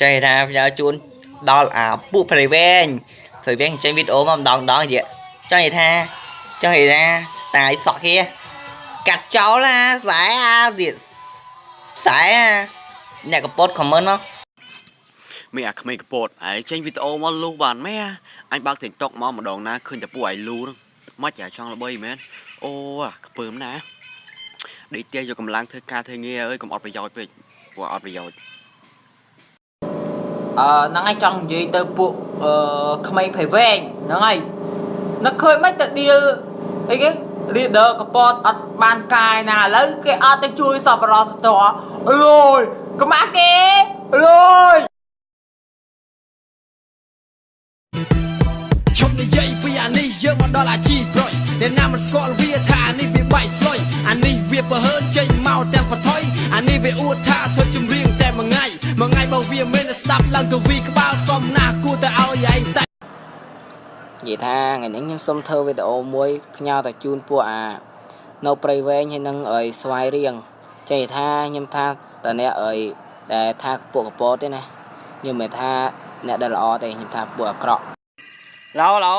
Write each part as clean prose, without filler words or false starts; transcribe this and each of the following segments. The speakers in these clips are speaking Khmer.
ចេះថាផ្ញើជូនដល់អាពួកព្រៃវែងព្រៃវែងចេញវីដេអូមកម្ដងម្ដងនិយាយចង់និយាយថាចង់និយាយថាតាយសក់គេកាត់ចោលអាខ្សែអាទៀតខ្សែអាអ្នកកពតខមមិនមក មានអាក្មេងកពតឯងចេញវីដេអូមកលូបានមែនអញបើក TikTok មកម្ដងណាឃើញតែពួកឯងលូហ្នឹងមិនចាចង់ល្បីមែនអូអាខ្ពើមណាដេកផ្ទះយកកម្លាំងធ្វើការធ្វើងារអើយកុំអត់ប្រយោជន៍ពេកពួកអត់ប្រយោជន៍ អឺហ្នឹងហើយចង់និយាយទៅពួកអឺក្មេងភ័យវែងហ្នឹងហើយនឹកឃើញមិនទៅឌៀលអីគេ leader កពតអត់បានកាយណាឥឡូវគេអត់ទៅជួយសប្បុរសធម៌អើយកម្មាស់គេអើយ ឈប់និយាយពីអានេះយើងមកដល់អាជីប្រុយអ្នកណាមិនស្គាល់វាថាអានេះវាបែកស្លុយអានេះវាប្រហើនចេញមកទាំងបថុយអានេះវាអួតថាធ្វើចម្រៀងតែមួយថ្ងៃមួយថ្ងៃបើវាមិនស្ដាប់ឡើងទៅវីក្បាលសំណាស់គួរតែឲ្យឯងតែ និយាយថាថ្ងៃនេះខ្ញុំសូមធ្វើវីដេអូមួយផ្ញើទៅជូនពួកអានៅព្រៃវែងហើយនឹងអីស្វាយរៀងចេះថាខ្ញុំថាតើអ្នកអីដែលថាពួកកពតទេណាខ្ញុំមិនថាអ្នកដែលល្អទេខ្ញុំថាពួកអាក្រក់ ឡោឡោ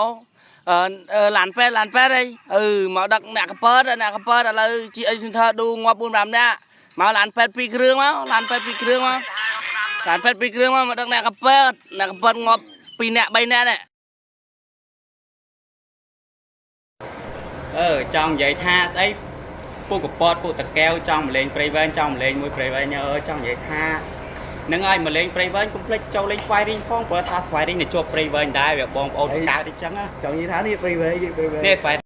អឺឡានពេទ្យឡានពេទ្យអីអឺមកដឹកអ្នកកពតអ្នកកពតឥឡូវ GH Center ឌូងាប់4 5នាក់មកឡានពេទ្យ2គ្រឿងមកឡានពេទ្យ2គ្រឿងមកឡានពេទ្យ2គ្រឿងមកមកដឹកអ្នកកពតអ្នកកពតងាប់2នាក់3នាក់នេះ អឺចង់និយាយថាស្អីពួកកពតពួកតកែវចង់មកលេងព្រៃវែងចង់មកលេងមួយព្រៃវែងអើចង់និយាយថានឹងឲ្យមកលេងព្រៃវែងកុំភ្លេចចូលលេងស្វាយរីងផងព្រោះថាស្វាយរីងនៅជាប់ព្រៃវែងដែរវាបងប្អូនកើតអញ្ចឹង ចង់និយាយថានេះព្រៃវែងព្រៃវែង នេះស្វាយ